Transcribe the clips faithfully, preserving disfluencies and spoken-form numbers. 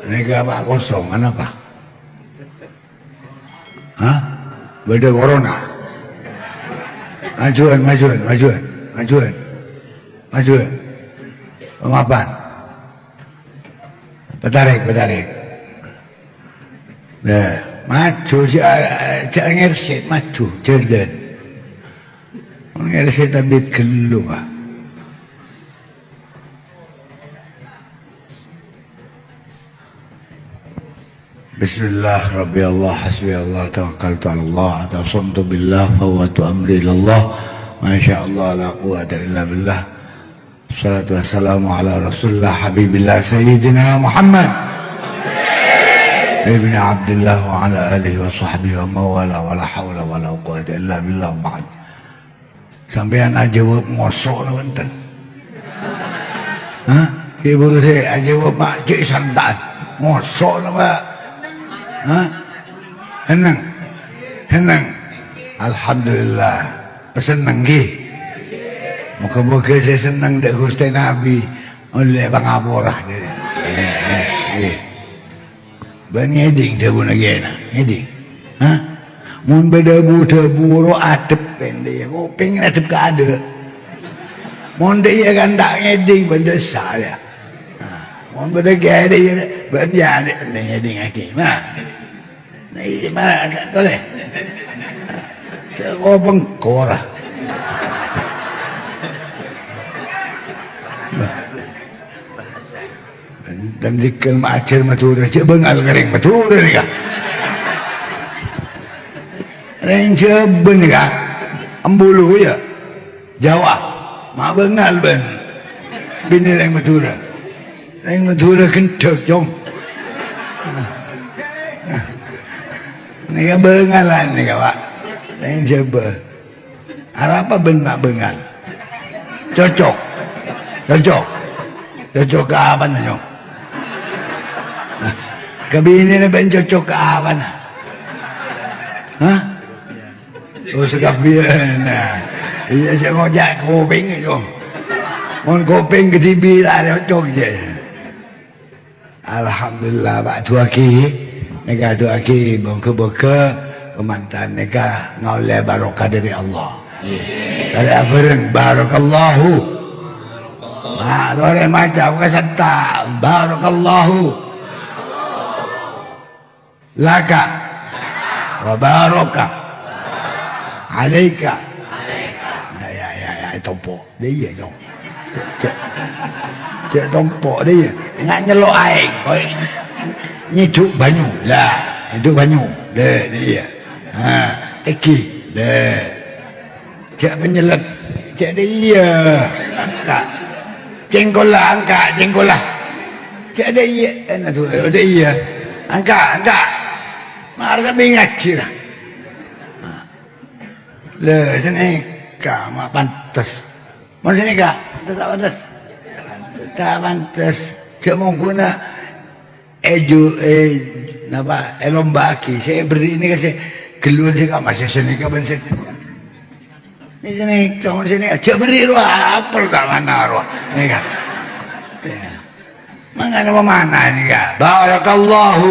Nèka apa kosong, anapa? Hah? Bâdâ corona? Majuân, majuân, majuân, majuân, majuân. Pamapan. Patarik, patarik. Nah, maju, jhâ', jhâ' ngèrset, maju, jhâlân. Mon ngèrset abit ghâllu, Pak. Bismillah, Rabbi Allah, Hasbi Allah, Tawakkaltu ala Allah, Atasamtu billah, Fawwadtu amri ilallah. Masya Allah, la quwwata illa billah. Salatu wassalamu ala Rasulillah, Habibillah, Sayyidina Muhammad ibni Abdillah wa ala alihi wa sahbihi wa mawala, wa la haula wa la quwwata illa billah, wa ba'd. Sampèyan ajâwâb ngoso' napa enten? Hah? Ki buru sè ajâwâb ma' cè' santa'an. Ngoso' napa? Hah? Senneng? Senneng? Alhamdulillah. Senneng, ghi? Moghâ-moghâ sè senneng dâ' Ghustè Nabbhi ollè pangapora. Ghi. Bân ngèdhing dhâbuna kèyaèna, ngèdhing. Hah? Mon bâdâ bu-dhâbu ro adhep pendek, kopèng adhep ka adâ'. Mon dâ' iyâ kan ta' ngèdhing, bân dâ' essa, yâ. Nah, mon bâdâ kèyaè dâ' iyâ, bân yâ, dâ' ngèdhingngaghi. Nah. Nah, iyâ, ma-, tolè. Sè kopèng kora. Nah. Enten dhikr majâr Madhurâ, jhâ' bângal ka rèng Madhurâ nèka. Rèng Jhâbâ nèka, Ambulu, yâ, Jhâbâ, ma' bângal bân binè rèng Madhurâ. Rèng Madhurâ ghendhâk, Cong. Nèka bângalan nèka, Pak. Rèng Jhâbâ. Arapa bân ma' bângal? Cocok. Cocok. Cocok ka apana, Nyong? Nah, ka binèna bân cocok ka apana? Hah? Oh, sakabbhiyan. Nah. Iyâ, sè ngojâ' kopèng, Nyong. Mon kopèng kadhibi' ta' cocok, yâ. Alhamdulillah, Pak, du'aaghi. Nèka du'aaghi, moghâ-moghâ kamantan nèka ngaollè barokah dâri Allah. Iyâ. Tarè abhâreng, barakallahu. Ma-, torè maca, kasetta, barakallahu. Laka. Wa baraka. Alaika. Ya, ya, ya, ya, tompo'. Dâ' iyâ, Cong. Cè', cè', cè' tompo' dâ' iyâ. Nga' nyello' aèng, koy nyèdhu' bânyu. Lah, nyèdhu' bânyu. Dâ', dâ' iyâ. Ha, tèngghi. Dâ'. Cè' panyellet. Cè' dâ' iyâ. Angka'. Cèngkolla, angka', cèngkolla. Cè' dâ' iyâ. Eh, nah, tu, dâ' iyâ. Angka', angka'. Mara sampè' ngajhi, ra. Lha, sanèka ma' pantes. Mon sanèka, pantes ta' pantes? Ta' pantes. Jhâ' mongghuna èju-, è-, napa, èlombâ'aghi. Sè èberri' nèka sè ghâlluwân sè ka'emma, sè sanèka bân sè, sè sanèka, mon sanèka. Jhâ' berri' rowa, apel ta' mana rowa. Nèka. Ya. Mangkana pamana nèka. Barakallahu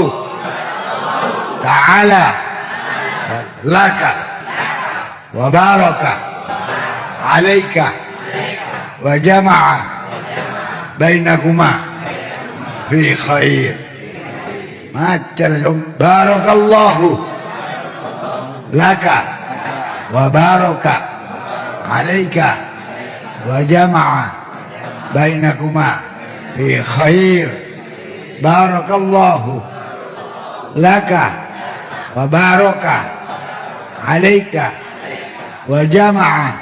ta'ala laka wa baraka alaika wa jama'a bainakuma fi khair. Maca, Cong. Barakallahu laka wa baraka alaika wa jama'a bainakuma fi khair. Barakallahu laka wa baraka alaika wa jama'a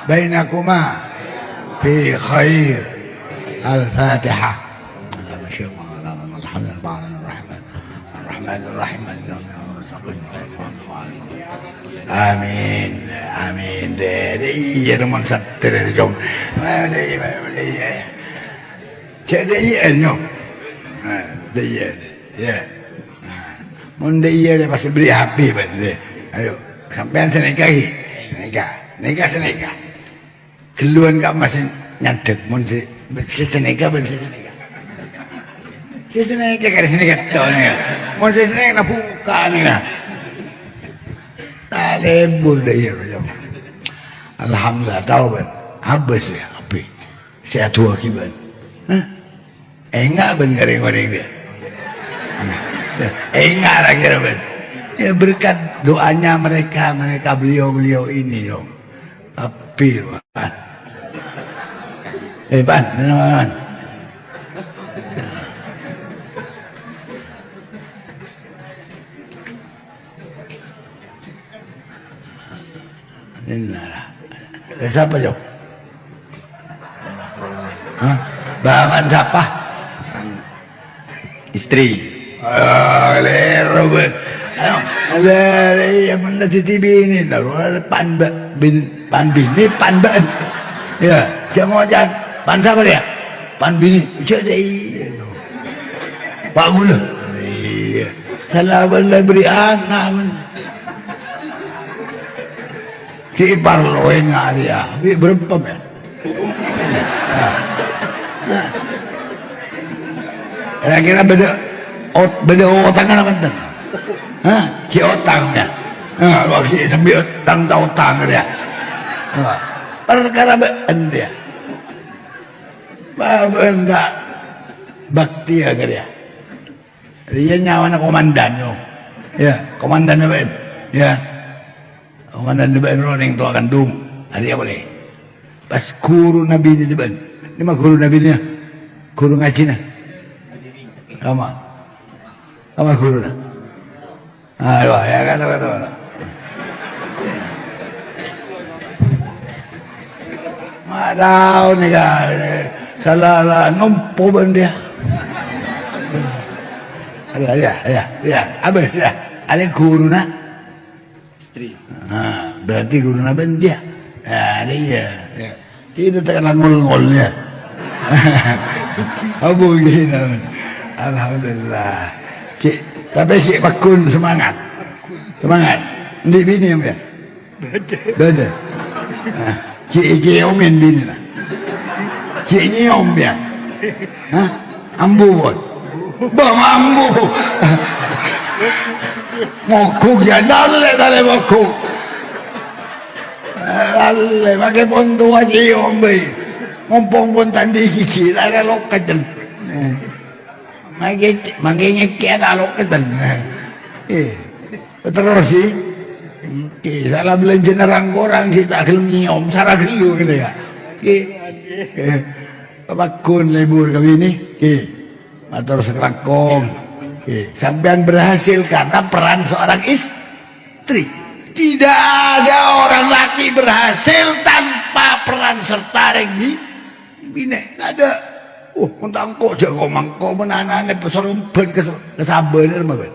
bainakuma fi khair. Al-Fatihah. Amin. Amin. Dâ', dâ' iyâ, mon satèya, Cong. Dâ' iyâ, dâ' iyâ. Cè' dâ' iyâ, Nyong. Nah, dâ' iyâ, iyâ. Nah, mon dâ' iyâ, pas bherri' H P, bân, dâ'. Ayo, sampèyan sanèka, ghi. Sanèka. Nèka sanèka. Ghâlluwân ka'emma sè nyandhek, mon sè, sè sanèka bân sè sanèka. Sè sanèka karè sanèka tok nèka. Mon sè sanèka bhuka' nèka. Ta' lebur dâ' iyâ, Pak. Alhamdulillah, tao, Bân. Abâs, yâ, abâs. Sè aduwâghi, Bân. Hah? Enga', Bân, ka rèng-orèng rèya? Enga' ra kèra, Bân? Ya, berkat doanya mereka, mereka, beliau-beliau ini, yo. Tapi, Bân. Eh, Bân, Bân, Bân. Inilah. Eh, sapa, Jok? Hah? Bapa'na sapa? Istri. Ah, lèro, Bân. Ayo, lèro, iyâ, men la dhâddhi binè, lèro, pan ba-, bin-, pan binè, pan bâ'ân. Yâ, jhâ' ngoca', pan sapa rèya? Pan binè. Jhâ' dâ' iyâ, to. Pa' ghulâ. Iyâ. Sala bân la bâri' ana', men. Ghi' parlo enga' rèya, bi' bârâmpa, yâ. Kira-kira bâdâ ot-, bâdâ otangnga napa enten? Hah? Ghi' otang, yâ? Nah, kok ghi' sambi otang ta' otang, yâ? Nah, parkara bâ'ân, yâ. Bâ'ân ta' bhâktèya ka rèya. Rèya nyawana komandan, yo. Yâ, komandanna bâ'ân. Yâ. Komandanna bâ'ân rowa neng towa kandung. Arèya polè. Pas ghuruna binèna bâ'ân. Nèma ghuruna binèna? Ghuru ngajhina? Kama? Kama ghuruna? Aduh, yâ, kata, kata, kata. Ma' tao nèka, sala la nompo bân dhiyâ. Yâ, yâ, yâ, yâ, abâs, yâ. Arèya ghuruna? Istri. Ah, berarti ghuruna bân dhiyâ. Ah, iyâ, yâ. Kita tekan ngol-ngol, yâ. Apa gini? Alhamdulillah. Ki-, tapè ghi' pagghun semangat. Semangat. Endi' binè, yâ? Bâdâ. Nah, ghi' ècèyomè binèna. Ghi' nyèyom, yâ. Hah? Ambu, pon. Bâ, ambu. Mogok, yâ, dalè, dalè mogok. Dalè, makè pon towa cèyom bhâi. Mompong pon ta' andi' gigi, ta' èra loket, jân. Makè, makè nyèkè' ta' loket, jân. Eh. Terros, ghi. Ghi, sala bâlânjhâna rang-korang, ghi, ta' ghellem nyèyom, sara ghâllu, gitu, yâ. Ghi. Eh, pagghun lebur ka binè, ghi. Mator sakalangkong. Ghi, sampèyan berhasil karena peran seorang istri. Tidak ada orang laki berhasil tanpa peran serta rèng bi-, binè. Nggak ada. Oh, mon ta' engko' jhâ' ko' mangko, mon ana'na pas romban kes-, kasabâ, nèr mawon.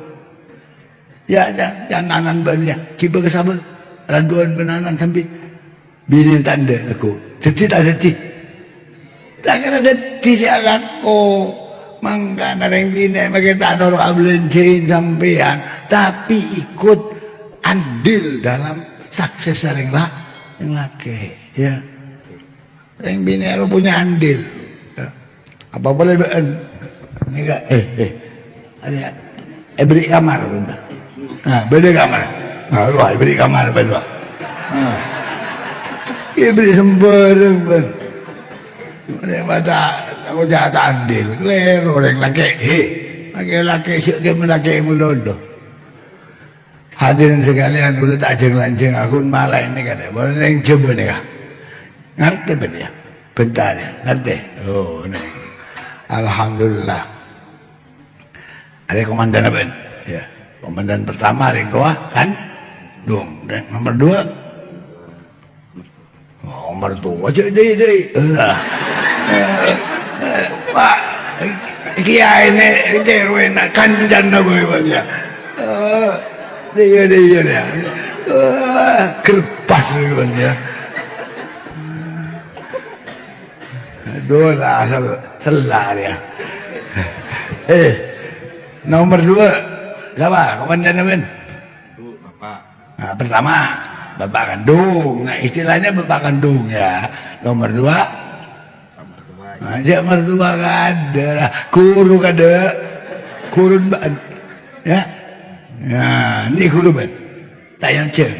Yâ, yâ, yâ, nanan bân, yâ. Ghibâ kasabâ. Raduwân bân nanan sambi. Binè tandhâ lagghu'. Dhâddhi ta' dhâddhi? Ta' kèra dhâddhi sè alako. Mangkana rèng binè makè ta' noro' abâlânjhâi sampèyan, tapi ikut andil dalam sukses rèng la-, rèng lakè', yâ. Rèng binè' ro punya andil. Apa polè bâ'ân? Nèka, eh, eh. Arèya, èbherri' kamar, bhender. Nah, bâdâ kamar. Nah, rowa èbherri' kamar, bhender. Nah. Èbherri' sambhârâng, bhender. Rèng mata, aku jâ' ta' andil. Kalèro rèng lakè', he. Lakè'-lakè' jhâ' kèmma lakè' malolo. Hadirin sekalian, kaulâ ta' jhâng-lanjhâng, aku malaèn nèka, mon rèng Jhâbâ nèka. Ngartè bâ'ân, yâ? Bhender, yâ? Ngartè? Oh, nè. Alhamdulillah. Arèya komandanna bâ'ân. Yâ. Komandan pertama rèng towa, kan? Dong. Rèng nomor dua. Oh, mertua jhâ' dâi-dâi. Ora. Eh, eh, Pak, kiyaè nè, kèro èna' kancana ghâbây, Pak, yâ. Eh, iyâ, iyâ, iyâ. Eh, kerpas, Pak, yâ. Aduh, lah, sel-, sella dia. Eh, nomor dua, sapa? Komandan apa, Bén? Bu, Bapak. Nah, pertama, bapak kandung. Nah, istilahnya bapak kandung, ya. Nomor dua, Ajâ' mertua kaadâ', ghuru kaadâ'. Ghurun bâ'ân. Ya. Ya, ini ghuru bâ'ân. Ta' nyonjhâng.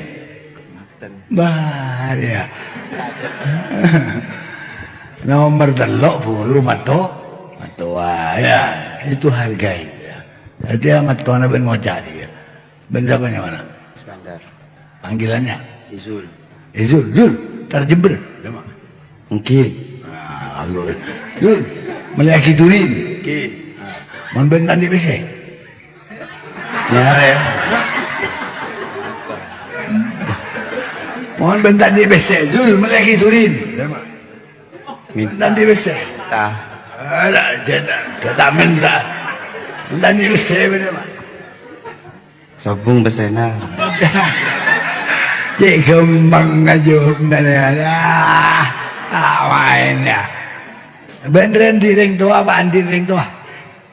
Bah, ya. Nomor tello' buru mato-, matoa, ya. Itu hargai, ya. Jadi, ya, matoana bâ'ân ngoca' dia. Bâ'ân sapa nyamana? Iskandar. Panggilannya? Izul. Izul, Zul, terjember. Engghi. Ah, aku. Zul, mellèyaghi durin. Engghi. Ah, mon bâ'ân ta' andi' pèssè. Nyarè. Mon bâ'ân ta' andi' pèssè, Zul, mellèyaghi durin. Mènta. Ta' andi' pèssè. Tah. Ada, jada, jada mènta. Ta' andi' pèssè, bâ'ân, Pak. Sobung pèssèna. Cè' ghâmpang ngajâwâbbhâ, ya. Ah, ah, maèn, ya. Bâ'ân rèya andi' rèng towa apa andi' rèng towa?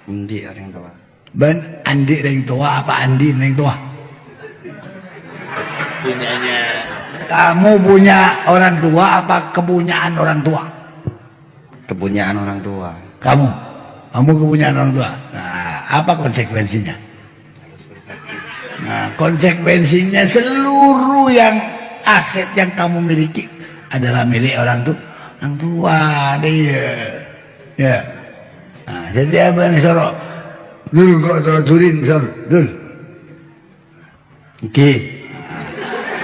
Andi' rèng towa. Bâ'ân andi' rèng towa apa andi' rèng towa? Punyanya. Kamu punya orang tua apa kepunyaan orang tua? Kepunyaan orang tua. Kamu, kamu kepunyaan orang tua. Nah, apa konsekuensinya? Nah, konsekuensinya seluruh yang aset yang kamu miliki adalah milik orang tu-, orang tua. Dia. Ya. Nah, jadi apa nih, Soro? Dul, kok terus durin, Sor? Dul. Engghi.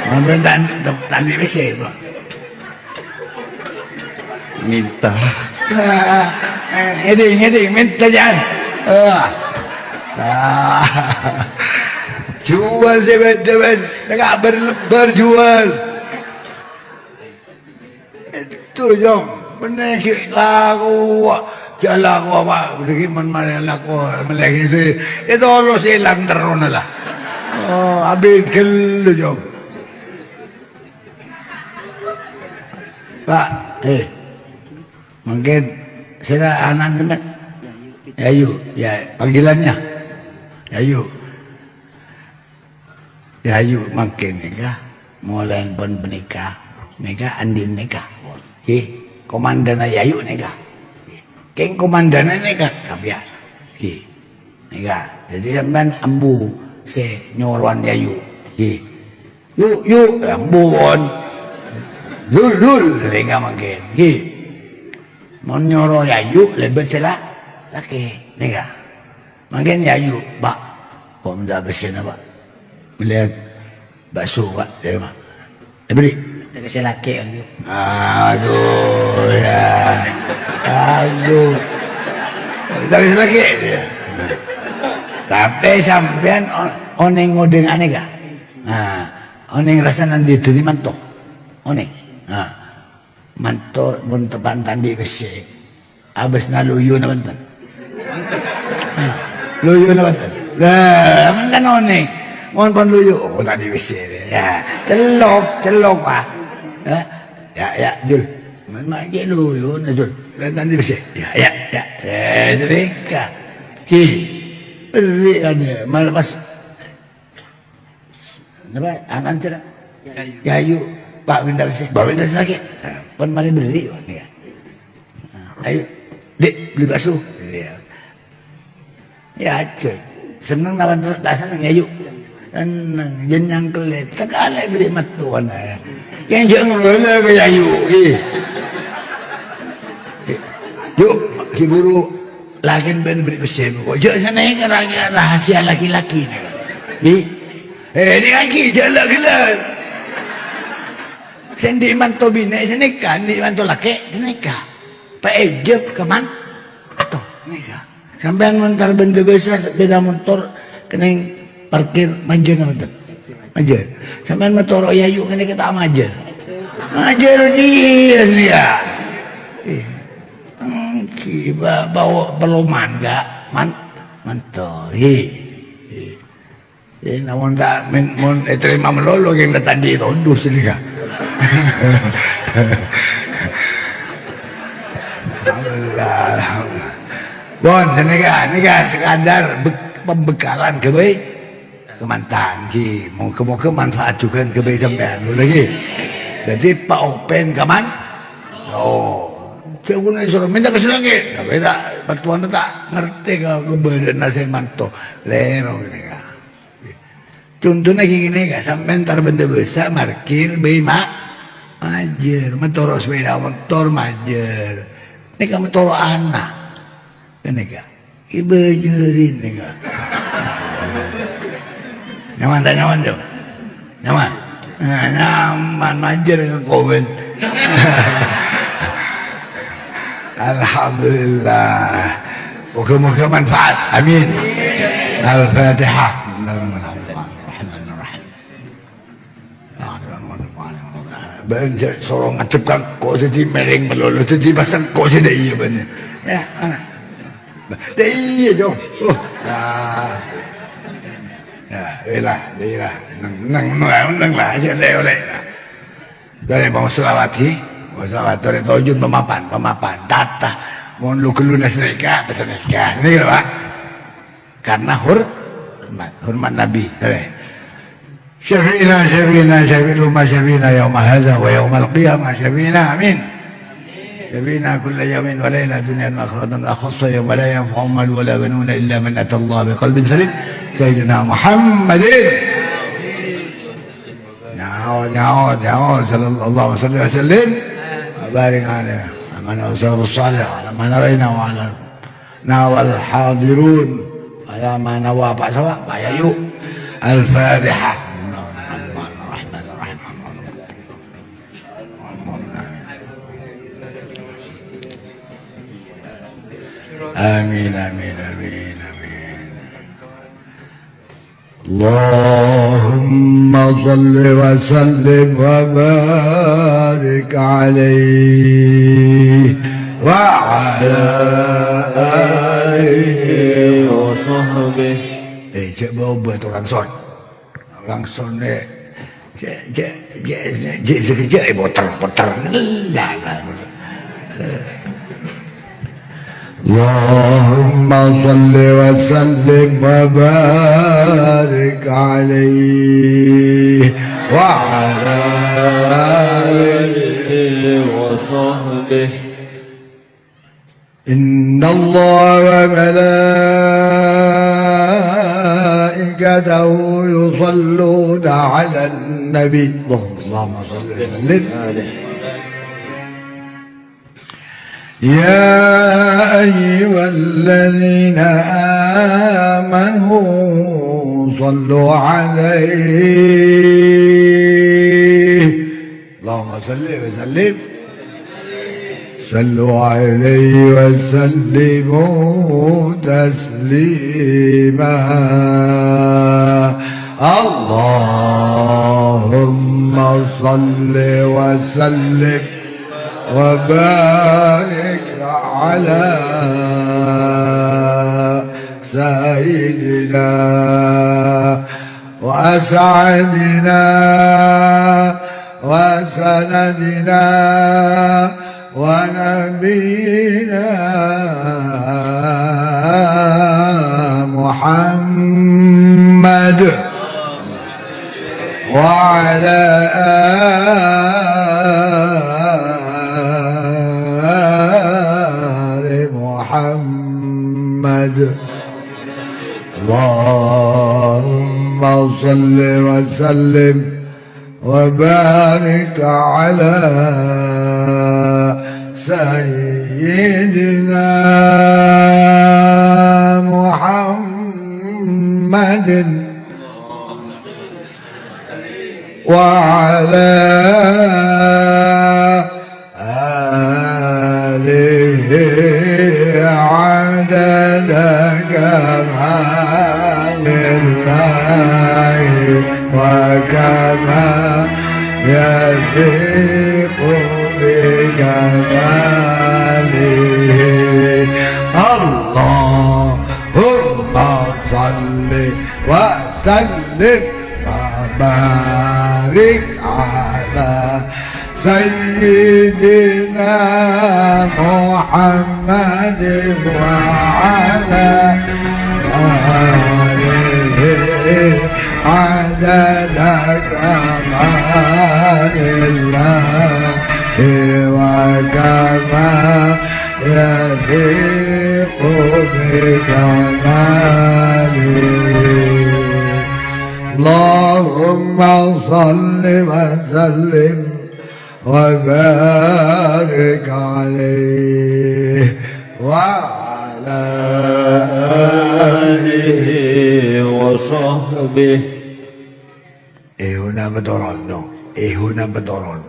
Mon bâ'ân ta', ta' andi' pèssè, Pak. Mènta. Ah, eh, ngèdhing, ngèdhing, mènta, Jan. Ah. Ah. Juwâl sè bâdâ, bâ'ân. Tengah berlebar juwâl. Itu, Jong. Bânnè ghi' lakowa. Jhâ' lakowa, Pak. Bânnè ghi' mon marè lakowa, mellè ghi' sè. Itu lo sèlang terrona la. Oh, abit ghâllu, Jong. Pak, eh. Mangkèn, sèra ana'na sampèyan? Yayu, ya, panggilannya. Yayu. Yayu mangkèn nèka, molaè pon panèka, nèka andi' nèka. Ghi, komandana Yayu nèka. Kèng komandana nèka, sampèyan. Ghi, nèka. Dhâddhi sampèyan embu sè nyorowan Yayu. Ghi. Yu, yu, embu pon. Dul, dul, nèka mangkèn. Ghi. Mon nyoro Yayu, lèbât sè la-, lakè', nèka. Mangkèn Yayu, Pak. Kok minta pèssèna, Pak? Mellèya bakso, Pak, dâri ma-, èberri'. Terus sè lakè', kan, gitu. Aduh, ya. Aduh. Tapi sè lakè', ya. Tapè sampèyan on-, onèng ngodâ anèka. Nah, onèng rassana dhâddhi manto. Onèng. Nah. Manto mon teppa'na ta' andi' pèssè, abâsna loyuna bhunten. Loyuna bhunten. Lah, mangkana onèng. Mon pon loyu, oh, ta' andi' pèssè. Ya, cellok, cellok, Pak. Ya, ya, ya, Jul. Man ma' ghi' loyuna, Jul. Lah, ta' andi' pèssè. Ya, ya, ya. Eh, ghânèka. Ki. Berri' kan ya. Malah pas Napa? An-, antar. Yayu. Yayu. Pak, minta sè-, Pak, minta sè lakè'. Nah, pon marè berri', Pak, ya. Nah, ayo, Dek, beli bakso. Iya. Ya, aja. Seneng lawan ta' seneng, Yayu. Seneng. Jhân nyangkellè. Takalè berri' mattowan, ya. Yang jhân ngono ka Yayu, ih. Yuk, si buru. Lakèn bân berri' pèssè, kok jhâ' sanèka ra-, rahasia laki-laki nèka. Hi. Eh, nèka ghi' jhâ' la ghellâ'. Sè andi' manto binè' sanèka, andi' manto lakè' sanèka. Paèjhâp ka man-, to, nèka. Sampèyan mon tar bân tabâsa sepeda motor kennèng parkir majâr napa enten? Majâr. Sampèyan matoro' Yayu kennèng ta' majâr. Majâr ghi' ya. Ih. Èngghi, ba-, bawa peloman, Kak. Man-, manto. Hi. Hi. Hi, namun ta', men-, mon ètarèma malolo, ghi' la ta' andi' todus nèka. Alhamdulillah, alhamdulillah. Pon, sanèka, nèka sekadar be-, pembekalan ghâbây. Kamantan, ghi. Moga-moga manfaat jhughân ghâbây sampèyan. Lagi. Dhâddhi, paopèn kaman-, oh. Jhâ' ghulâ èsoro mènta ka sè langngèt. Tapè ta', bâtowanna ta' ngartè ka kabâdâ'ânna sè manto. Lèro ghânèka. Contona ghi' ghânèka, sampèyan entar bân dâbâsa, markir, bhâi ma-, majâr. Matoro' sepeda motor, majâr. Nèka matoro' ana'. Ghânèka. Èbâjâri nèka. Nyaman ta' nyaman, Jo? Nyaman? Nah, nyaman, majâr ngko, Ben. Alhamdulillah. Moga-moga manfaat. Amin. Al-Fatihah. Bismillahirrahmanirrahim. Bân sè soro ngadhep ka engko' dhâddhi mèrèng malolo, dhâddhi pas engko' sè dâ' iyâ bân. Yâ, ana. Dâ' iyâ, Jo. Oh, nah. Yâ, iyâlah, iyâlah. Neng, neng, neng, neng lah, ajâ lè-, olè lah. Dâri mau selawat, hi? Mau selawat, dâri tojun pemapan, pemapan. Tata. Mon lu ghelluna sanèka, sanèka. Nèka, Pak. Karena hormat, hormat Nabi. Terus. Syafi'ina, syafi'ina, syafi'il ummah, syafi'ina yauma hadza wa yaumal qiyamah, syafi'ina, amin. Syafi'ina kulla yaumin wa laila dunyan wa akhiratan wa khassa yauma la yanfa'u malun wa la banuna illa man atallaha biqalbin salim. Sayyidina Muhammadin. Nyaot, nyaot, nyaot, sallallahu alaihi wasallam. Wa barik alaihi. Amana wa sallallahu alaihi wa ala Nawal hadirun. Ala ma nawa, Pak, sapa? Pak Yayu. Al-Fatihah. Amin, amin, amin, amin. اللهم صل وسلم وبارك عليه وعلى آله وصحبه. Eh, cè' bâ-obâ to langsung. Langsung, eh, cè', cè', cè', cè', cè', sakejjhâ', eh, poter-poter. Lah, lah. اللهم صل وسلم وبارك عليه وعلى آله وصحبه. إن الله وملائكته يصلون على النبي. اللهم صل وسلم. يا أيها الذين آمنوا صلوا عليه. اللهم صل وسلم. صلوا عليه وسلموا تسليما. اللهم صل وسلم وبارك على سيدنا وأسعدنا وسندنا ونبينا محمد وعلى آل محمد. اللهم صل وسلم وبارك على سيدنا محمد وعلى آله عدد كمال الله وكما يليق بكماله. اللهم صل وسلم وبارك على سيدنا محمد وعلى آله عدد كمال الله وكما يليق بكماله. اللهم صل وسلم وبارك عليه وعلى آله وصحبه. Èhuna betoron, no. Èhuna betoron.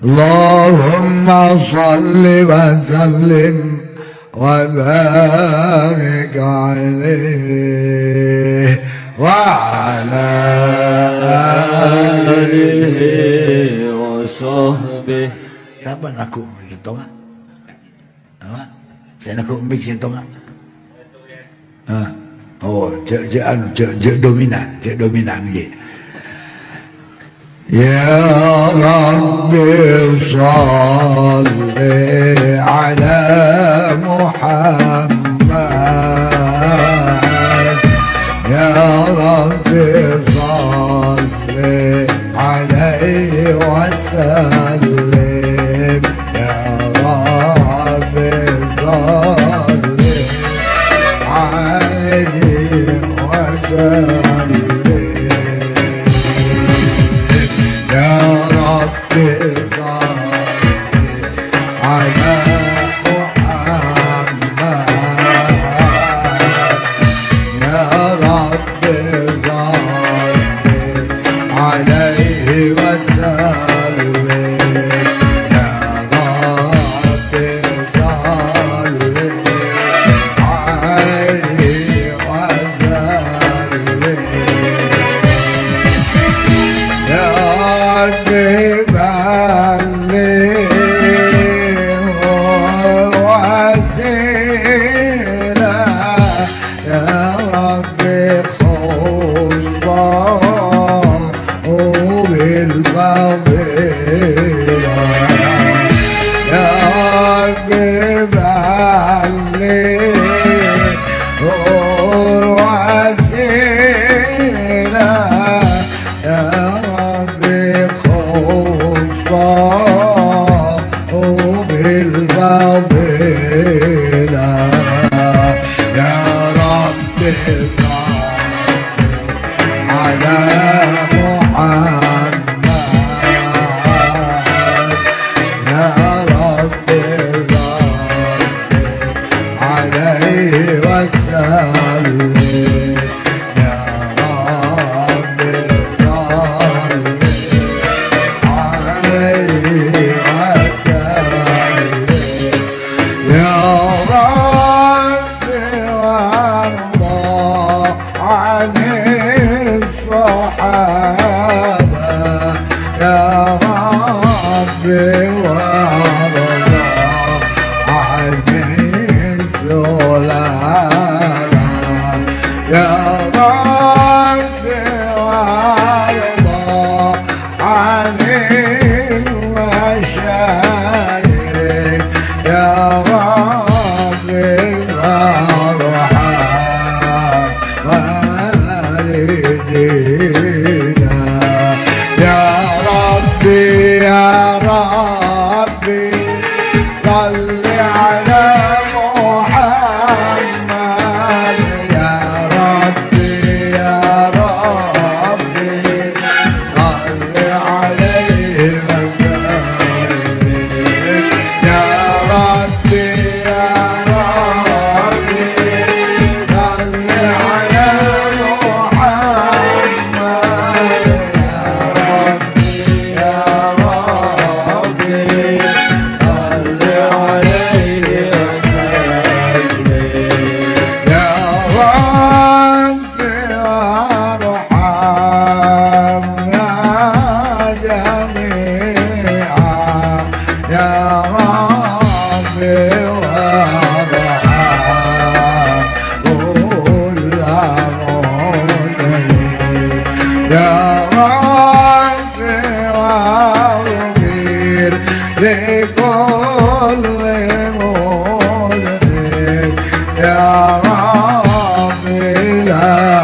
اللهم صل وسلم وبارك عليه وعلى آله وصحبه. Sapa nanggung mic sèttong, ah? Apa? Sè nanggung mic sèttong, ah? Ah. Oh, jhâ', jhâ', anu, jhâ', jhâ' dominan, jhâ' dominan, ngghi. يا رب صل على محمد. يا رب صل عليه وسلم. يا رب صل عليه وسلم. يا رب صل على محمد. يا رب صل عليه وسلم. يا رب صل عليه وسلم. يا رب بلغه الوسيلة. يا رب خصه بالفضيلة. يا رب بلغه الوسيلة. يا رب خصه بالفضيلة. يا رب صل على محمد. يا رب صل عليه وسلم. يا رب صل عليه وسلم. يا رب وارض عن الصحابة. يا رب وارض عن السلالة. يا رب وارض عن المشايخ. يا رب وارحم والدينا. يا ربي، يا ربي، صل على محمد. يا ربي، يا ربي، صل عليه وسلم. يا ربي، يا ربي، صل على محمد. يا ربي، يا ربي، صل عليه وسلم. يا رب وارحمنا جميعا. يا رب وارحم كل مؤمن. يا رب واغفر لكل مذنب. يا رب لا